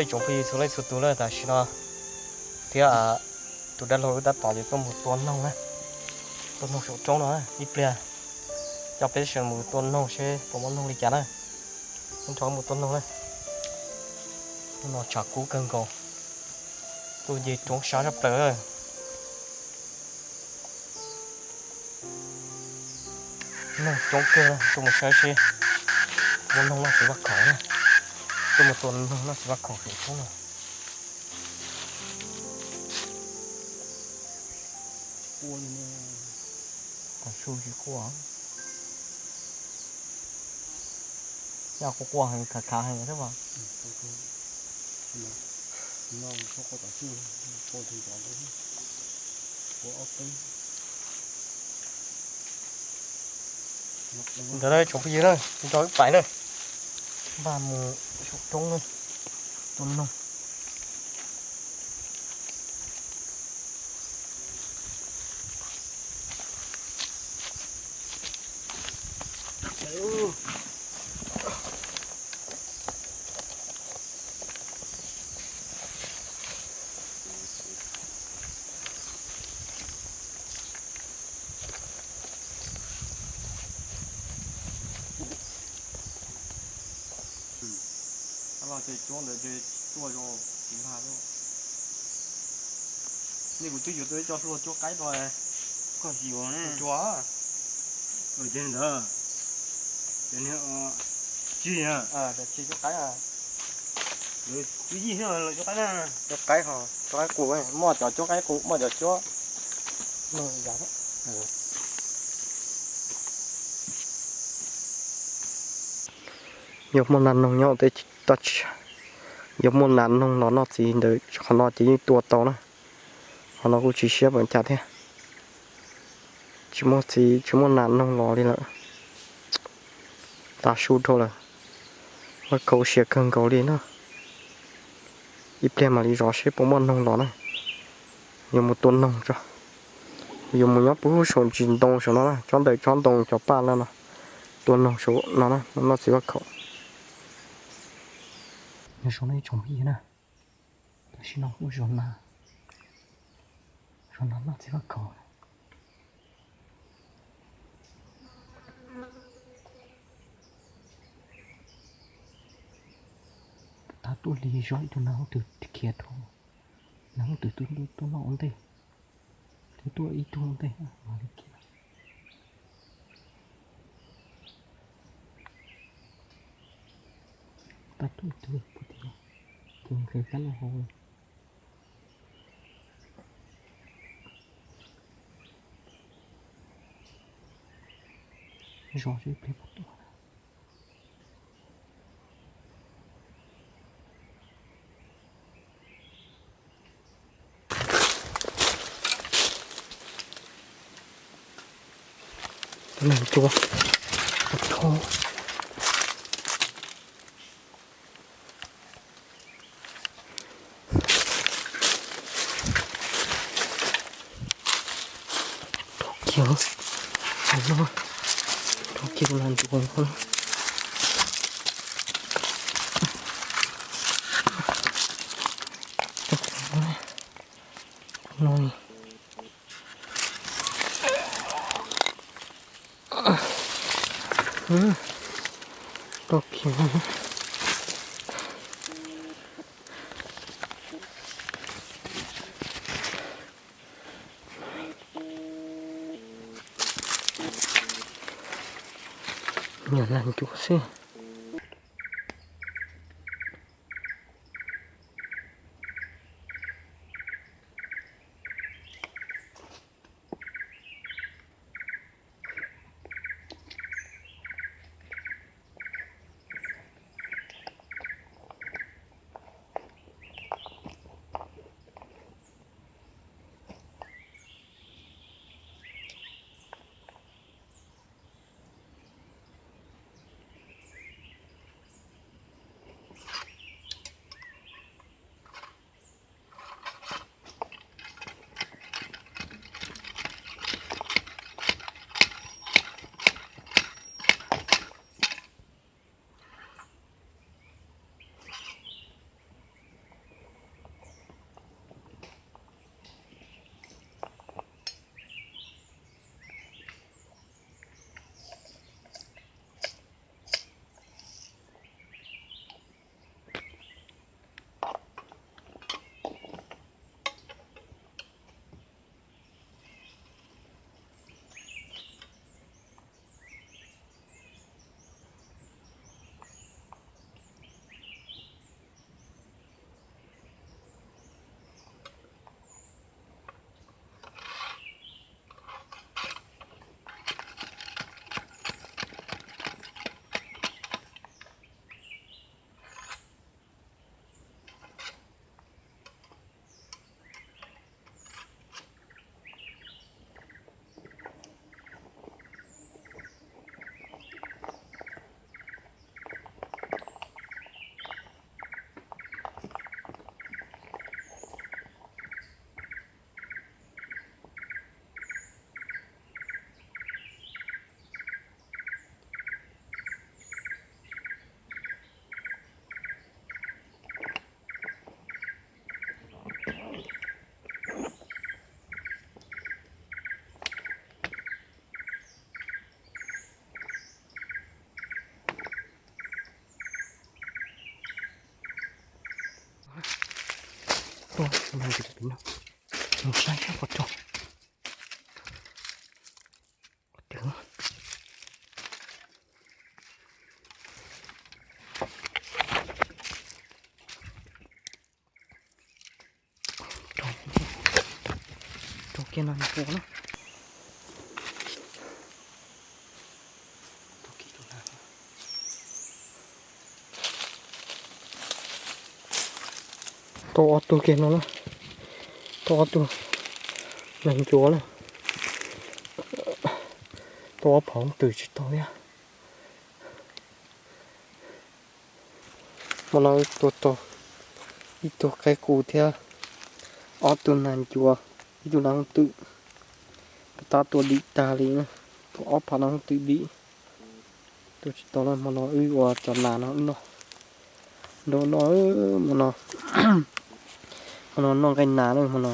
Tsoom phooj ywg txhua leej txhua tus na, tam sim no thiab tus dab laug wb tab tom yuav tuaj mus tua noog na, tua noog saum roob no na. Ib pliag coj peb sawv mus tua noog seb puas muaj noog li cas na. Nrog wb mus tua noog na. Hnub no tshav kub kawg nkaus, tuaj nce roob sab sab plaws na. Noog coob kawg, tuaj mus saib seb muaj noog noj txiv vaj khaum na. Tuaj mus tua noog noj txiv vaj khaum saum roob no. Tav su tsis quaj, yog quaj quaj heev khav khav heev thiab mas. Ntawd tsoom phooj ywg na, nrog wb pais na, npaj mus saum roob na, tua noog. Los ces cuab ntawd ces tuaj zoo tsis lag. Nej kuv twb yuav tuaj coj hlua cuab qaib rau. Koj yuav ne. Cuab. Ces ntawd, ces niag, tsis, tsis cuab qaib. Lawv twb yij thiab lawv cuab qaib na. Cuab qaib ho, cuab qaib qus, muaj cov cuab qaib qus, muaj cov cuab no yas. Yog muaj nas noog nyob tej toj tsiab, yog muaj nas noog los noj txiv ntawd qhov no ces yeej tua tau na. Qhov no kuj tsis siab npaum cas thiab. Tsis muaj txiv, tsis muaj nas noog los li lawm. Tav su dhau lawm, vaj khaum siav kawg nkaus li na. Ib pliag mam li zov seb puas muaj noog los na. Yuav mus tua noog tso. Yuav mus nyob puag saum ntsis ntoo saum no na, tsob ntawm tsob ntoo cov paj no no. Tua noog saum no na, noj txiv vaj khaum. Nyob zoo na ib tsoom phooj ywg na, tam sim no kuj zov nas, zov nas noj txiv vaj khaum. Tab tuaj li zov ib tug nas hooj twg khiav dhau, nas hooj twg twb tuaj noj ua ntej, twb tuaj ib tug ua ntej mas li khiav. Tab tuaj ib tug puag tim no, ces nqes kab noj hauv. Zov seb pliag puas tuaj. Nas cua, nas cua. Rau kiag, rau kiag nas cua no. Tau kiag. Nyuam nas cua xwb. Mus saib seb puas raug. Raug kiag no ua na. Tau ob tug kiag no na. Tau ob tug nag ncuav na. Tau ob phom leej twm tsis tau thiab. Hmo no tua tau ib tug qaib qus thiab ob tug nag ncuav, ib tug nag hooj twm. Tab tua dim tag li na, tua ob phom nag hooj twm dim. Tua tsis tau na, hmo no wb ua cov nas no wb noj. Nrog noj, hmo no, hmo no noj nqaij nas na hmo no.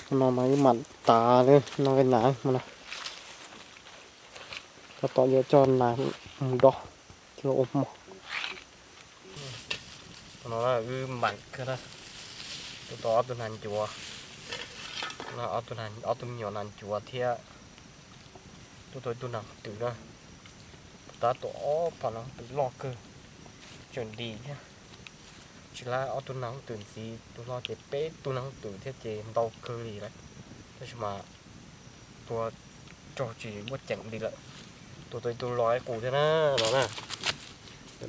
Hmo no mas wb mam tas noj nqaij nas hmo no. Tab tom yuav coj nas mus do coj los ua hmo. Hmo no wb mam kawg na, tua tau ob tug nas ncuav, ob tug me nyuam nas ncuav thiab tua tau ib tug nas hooj twm na. Tab tua ob phom nas hooj twm loj kawg, tseem dim thiab. Tsis lab ob tug nas hooj twm ntxiv, tus hlob ces peb tug nas hooj twm thiab ces ntau kawg li lawm. Tab sis mas tua raug tsis muaj ceem li lawm. Tua tau ib tug lo qaib qus thiab na, no na.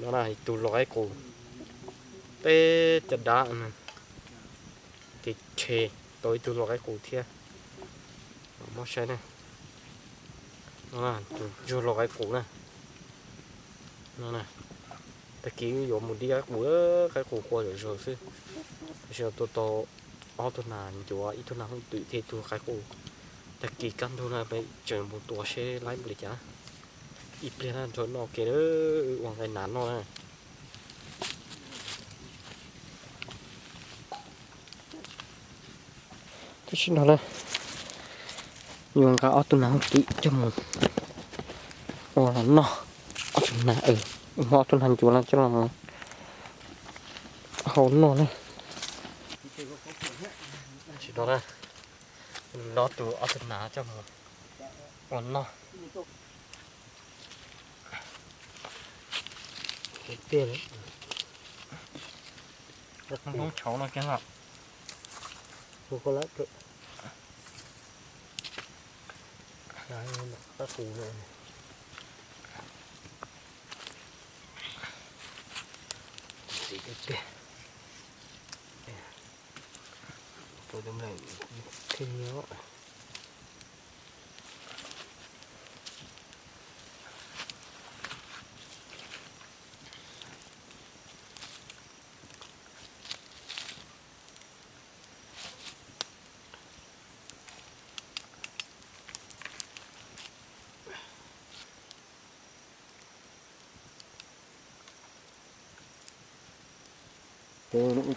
No na, ib tug lo qaib qus, teb caj dab no. Ces tshe tau ib tug lo qaib qus thiab. Muab saib na, tus ntsuag lo qaib qus na. No na, tag kis wb yuav mus dib qaib qus, qaib qus qua zom zaws xwb. Tab sis tua tau ob tug nas ncuav, ib tug nas hooj twm thiab ib tug qaib qus. Tag kis kaj ntug no peb tseem mus tua seb laib npaum li cas. Ib pliag na nrog noj ke, ua nqaij nas noj na. Tam sim no na, yuav nqa ob tug nas hooj twm coj mus ua los noj, ob tug nas, muab ob tug nas ncuav no coj los hau noj na. Tam sim no na, lob tus ob tug nas coj mus ua noj. Tiag, hnub tshauv no kiag los. Ces ua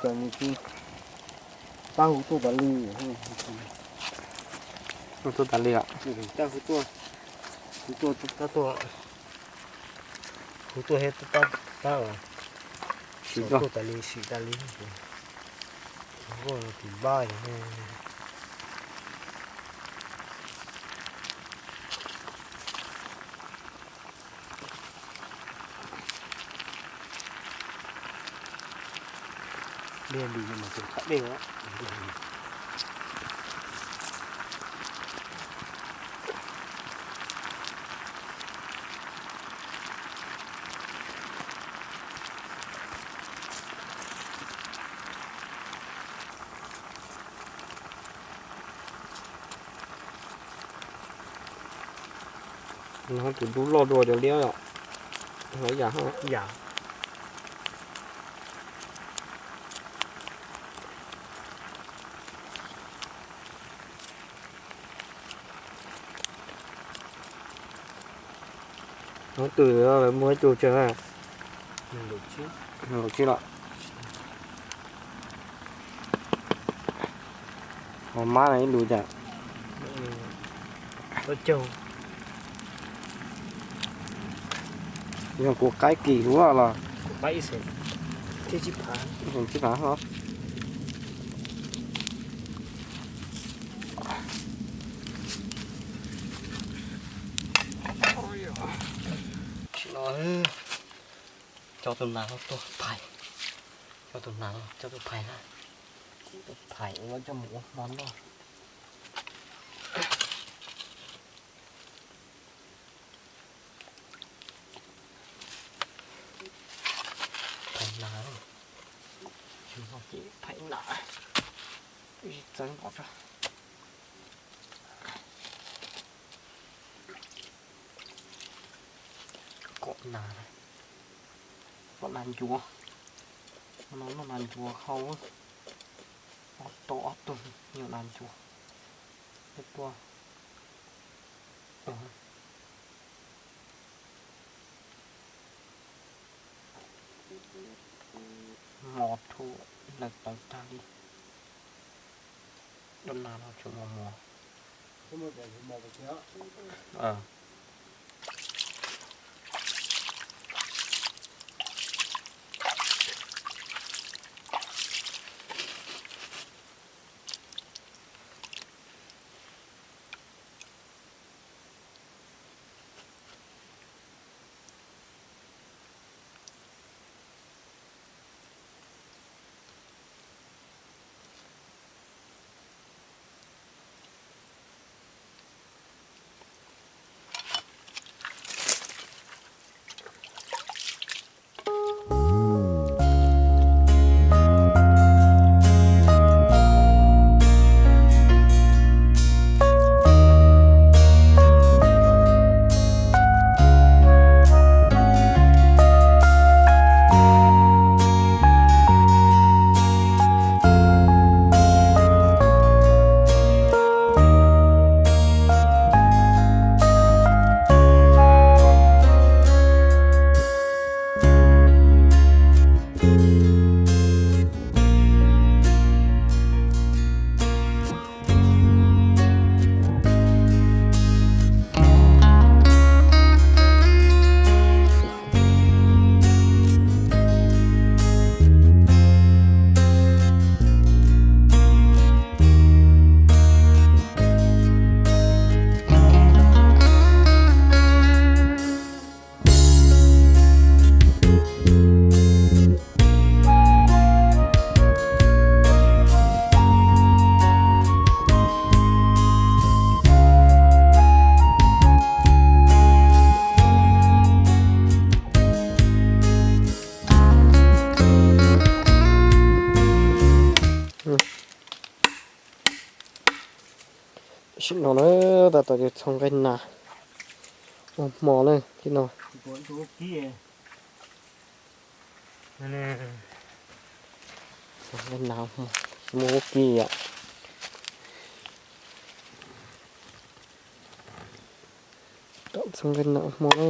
cas nws tsis tab hu tuaj tas li. Hu tuaj tas li os. Tab hu tuaj, hu tuaj tab tuaj, hu tuaj thiab tab tab tab os. Sim tuaj tas li, sim tas li. Tus npaj. Dej lus mas tus qab dej os. No tus dub loj dua cov liab os. Lawv yam haj yam. Hnub twg lawv muaj ib tug tsawg? Kaum tsib los. Ho mab no ib lus cas? Zoo kuv qaib kim luaj los. Tib phav, tib phav ho. Tsis no, coj tus nas no tuaj phais, coj tus nas no coj tuaj phais na, tuaj phais ua coj mus ua hmo noj. Phais nas, phais nas, txeeb nkaus rau. Kom nas, kom nas ncuav, no noj nas ncuav hau, ob tug ob tug nyuag nas ncuav, tuaj, mos thuam lawm tawv tag li. Dab nas no tseem mos mos. Tam sim no na, tab tom yuav txhoov nqaij nas ua hmo na, tib no. Txhoov nqaij nas ua hmo, tsis muaj vaub kib yom. Tom txhoov nqaij nas ua hmo na.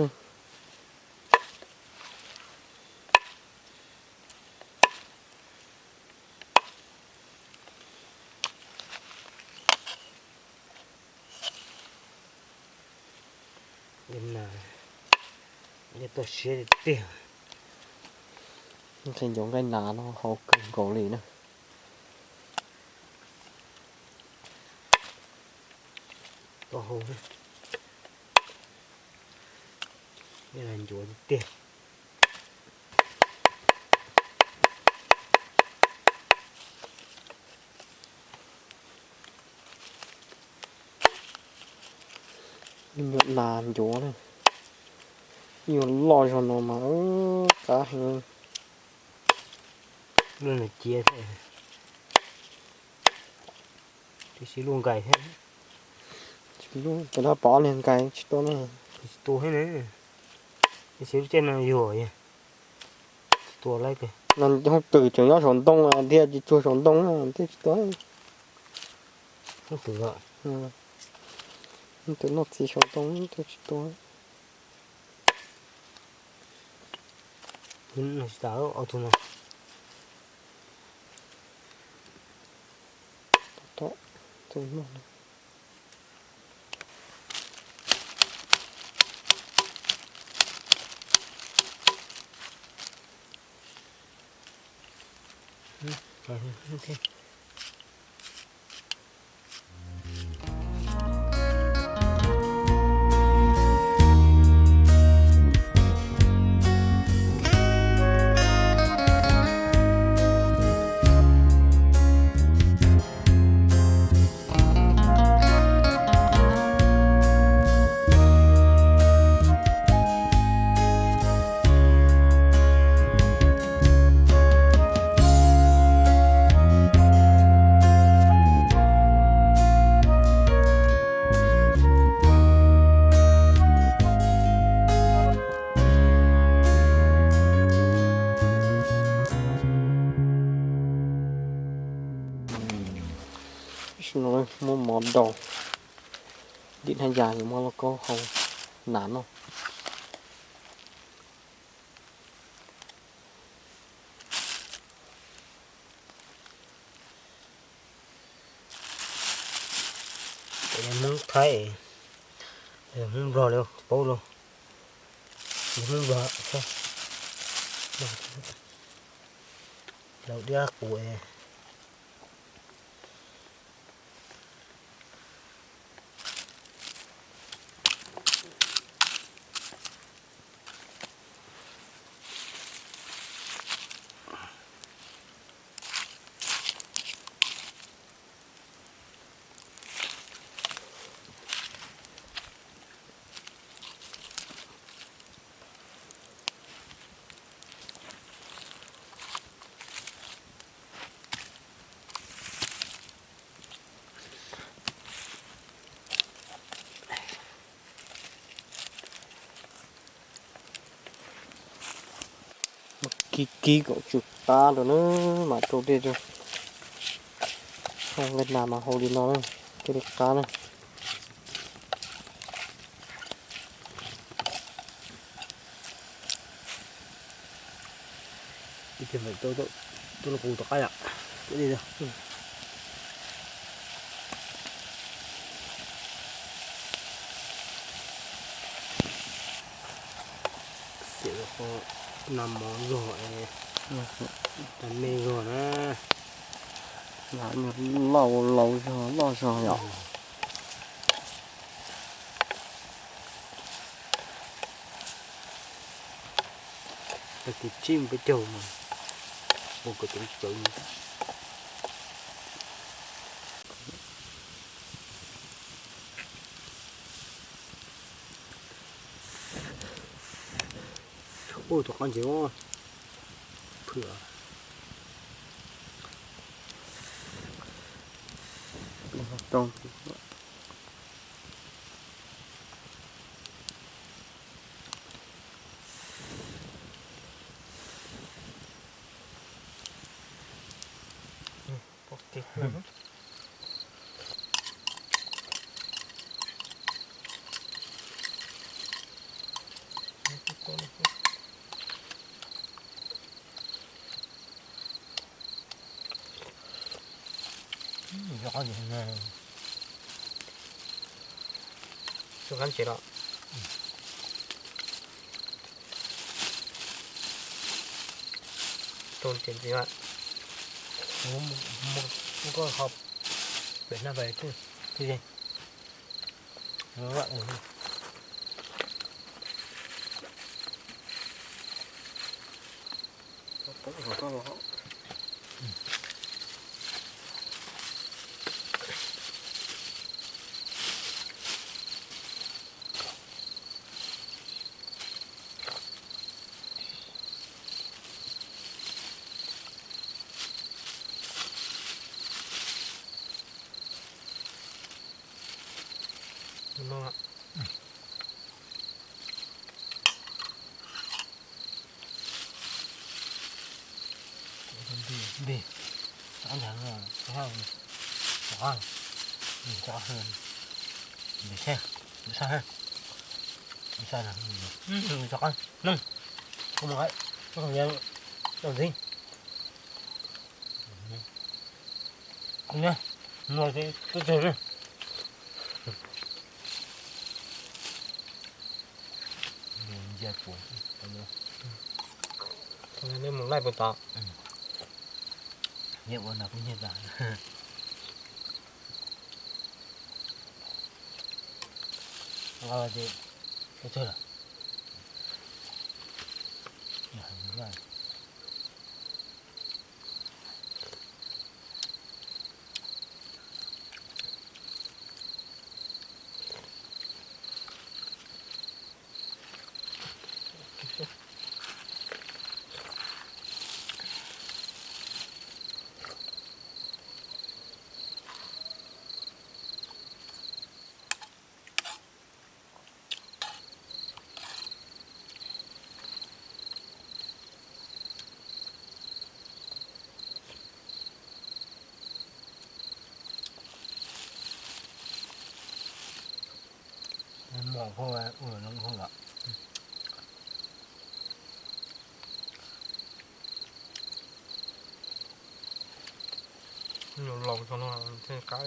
Nqaij nas, nqaij tuaj siab tiag tiag. Nqaij ncuav nqaij nas no hau kawg nkaus li na. Tuaj hau, nqaij nas ncuav tiag tiag. Nyuam nas ncuav na, nyuam loj zog no mas qab heev. Luaj na ciav thiab, tiam sis luaj nkais thiab. Cov no pom niag nkais tsis tua ne. Tsis tua thiab ne. Tiam sis lub caij no yuag, tsis tua lawm. No hoob twm tseem nyob saum ntoo thiab, tsis tsuag saum ntoo thiab tsis tua. Hoob twm, hoob twm noj txiv saum ntoo thiab tsis tua. Tsis tas ob tug no. Tom, tus no. Muab mov daus, dim hnab yas yuav muab lauj kaub hau nas noj. Hmoob Thaib, Hmoob Nplog li tsis paub lauj. Hmoob Nplog, laus diab qus. Kib kib kom tsw qab rau na, mam rau dej rau. Nqaij nas mas hau li no na, thiaj li qab na. Ib pliag mam rau tuaj qus tom qab yom. Xiam nas mov zog, tas me zog na. Loj laus zog loj zog yom. Tag kis tsib peb caug mas ua kom cov cawv. Ua tus qab ntses phwm. Tus qab ntses los tus ntses ntxiv, muab koj ho pem hnab pais twj twj zeeg. Nej mus laij puas tod? Nyiam ua no kuj nyiam tas. Ces, ua tsaug lawm. Mos phauj ua zoo phauj lawm. Laus tau no thiaj qab.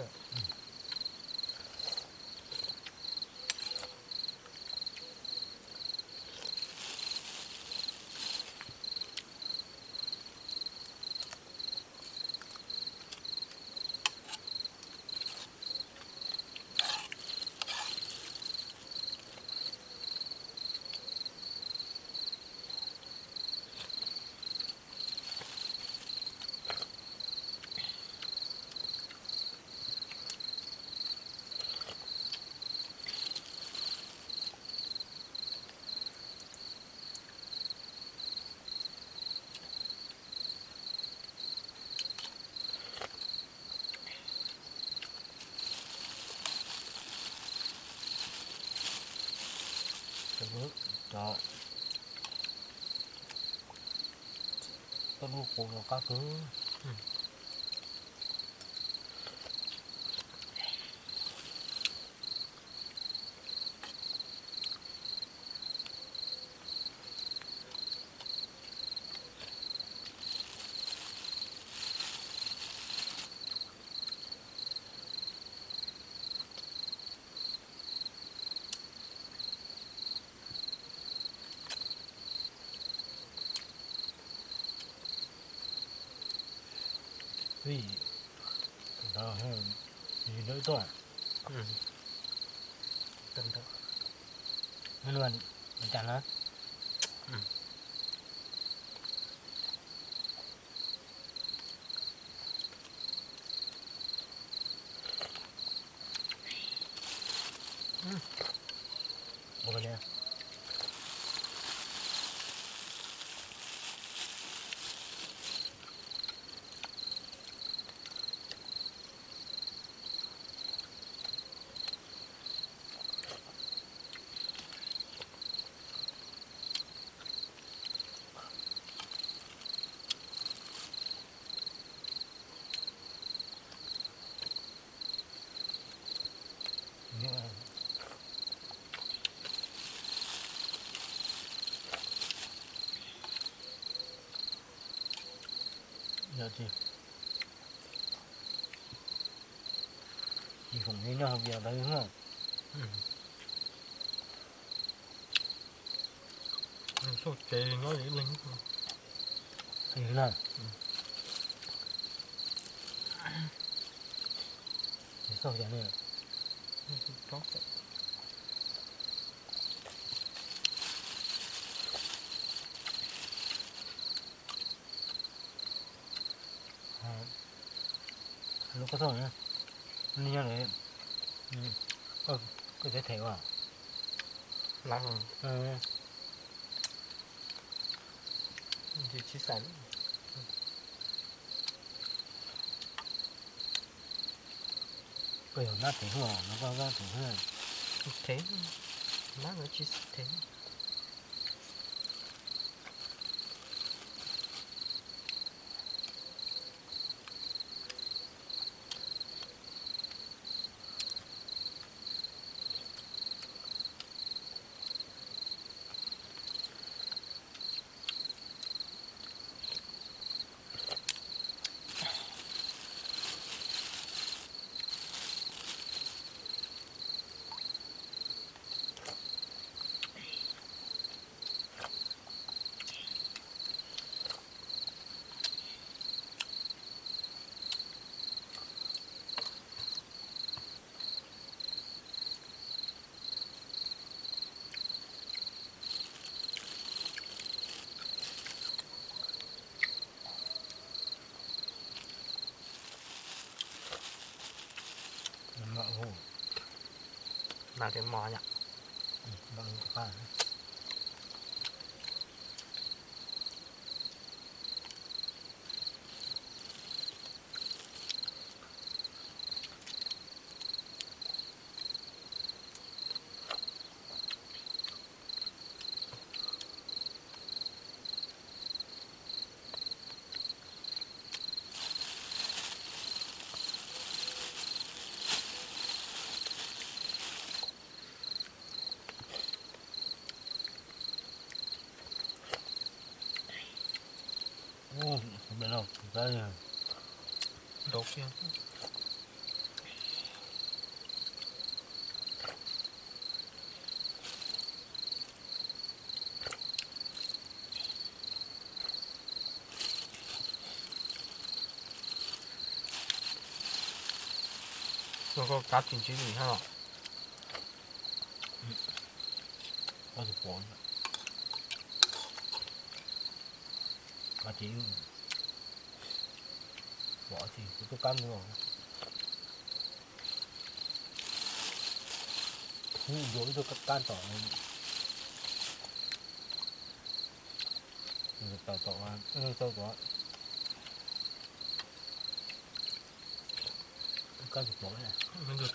Cov, cov, cov lub qus los qab kawg. Ui, ntawd yus ntawd tuaj. Ntawd, ntawd cas na? Ua li. Yog tias tsis foom me noj vias lawv na. Xauj tsev no ib leeg. Tsev na. Tsev xauj cas ne? Lub koj xauj na, nyob ntawd, koj tsev them ua. Koj yog nab them hwj, no koj nab them hwj. Them, nab no tsis them. Nas tes mos yom. Koj kab tsis ntsib li hab los. Koj tsis pom, koj tsis pom tsis kuv tuaj kab mus. Hnub yuav ib tug kab tom, tau tom, tau tom, kab tsis pom,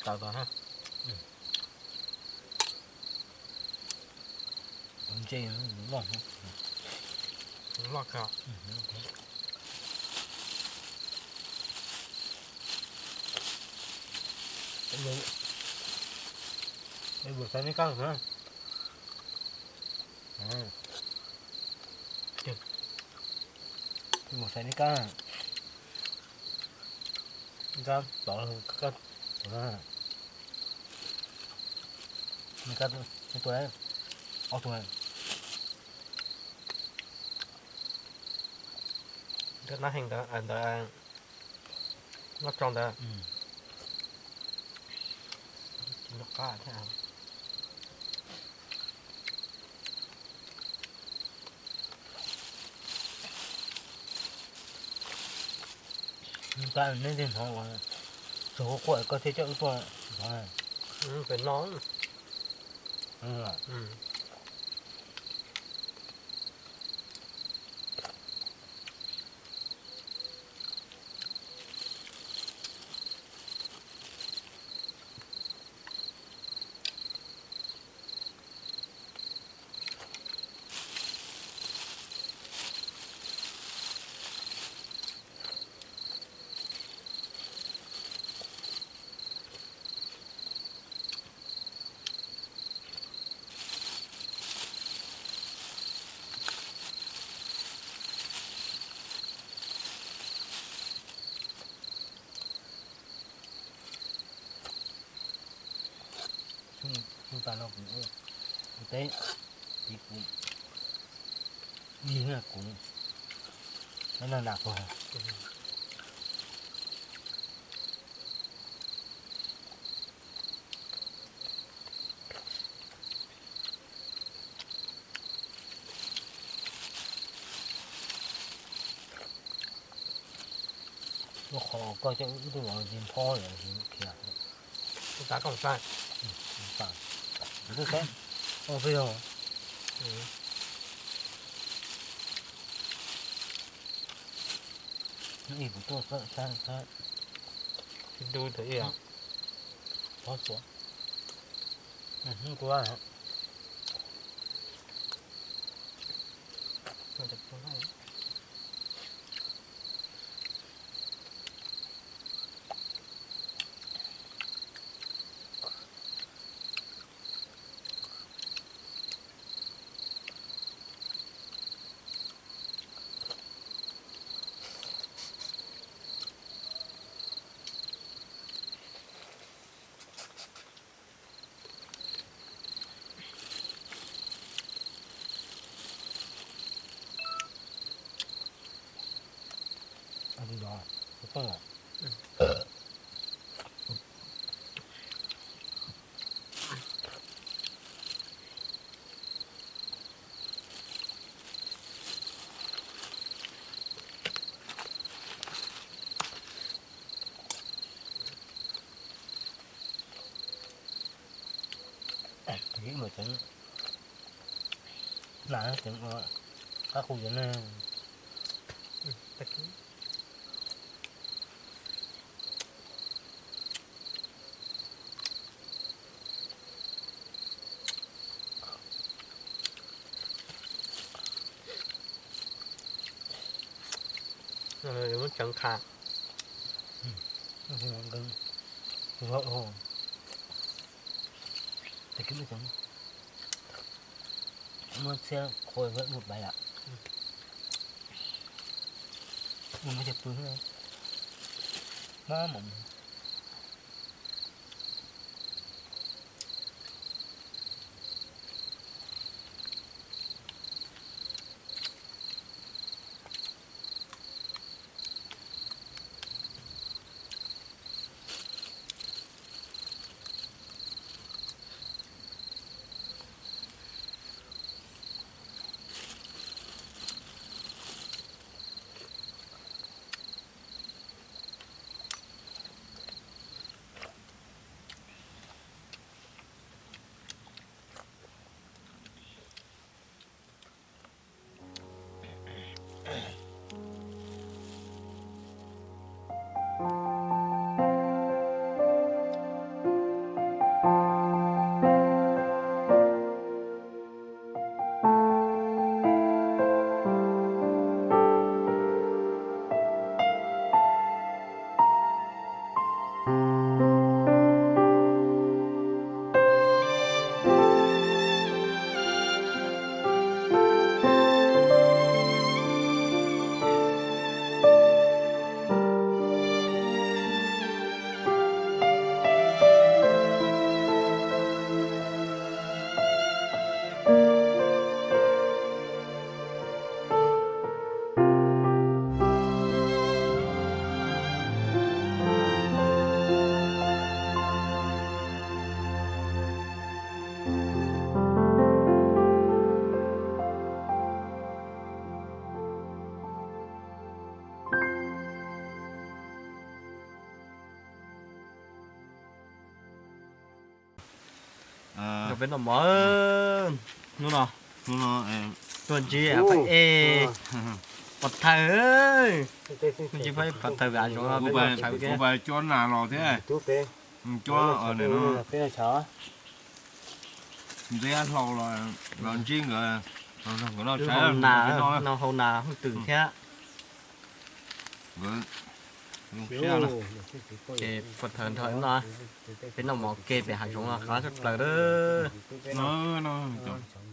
tau tom ha. Ntse loj kawg. Mus xaiv neb kab na. Mus xaiv neb kab, kab tod, kab, neb kab, neb tua, ob tug. Kab nab heev ntawd, ntawd noj tso ntawd. Tsis noj qab thiab. Neb tig hnov ua txog quaj quaj koj thiaj coj wb tuaj hnov. Pem no. Xyoo tas no kuv ua teb, txiv kuv, ib kuv, nag nas kuv. Lub qhov koj coj wb tuaj los tsis nphob lawm, khiav. Tab koom sai. Kuv twb saib, o, peb yog. Ib kuv tuaj saib, saib, saib. Tsis tu thaum ib yom. Pov txuas. Hnub kuv Ib mas tseev, na tseev ua qab qus cov ne. Muab tseev qha. Muab txhiab qhua ua pais yom. Ua muab cov pw mob mom. Peb noj mov, hnub no tuaj ntsib pab ej, pov thawj, ntsib pab ej pov thawj, peb noj tshawv ke, pab ej cov nas los thiab, cov ntxiab hlau los ntsib nkawd, nkawd noj tshawv, noj hau nas hauj twm thiab. Ces pov thawj nrog no, peb noj mov ke pem hav zoov no qab tshaj plaws lawm.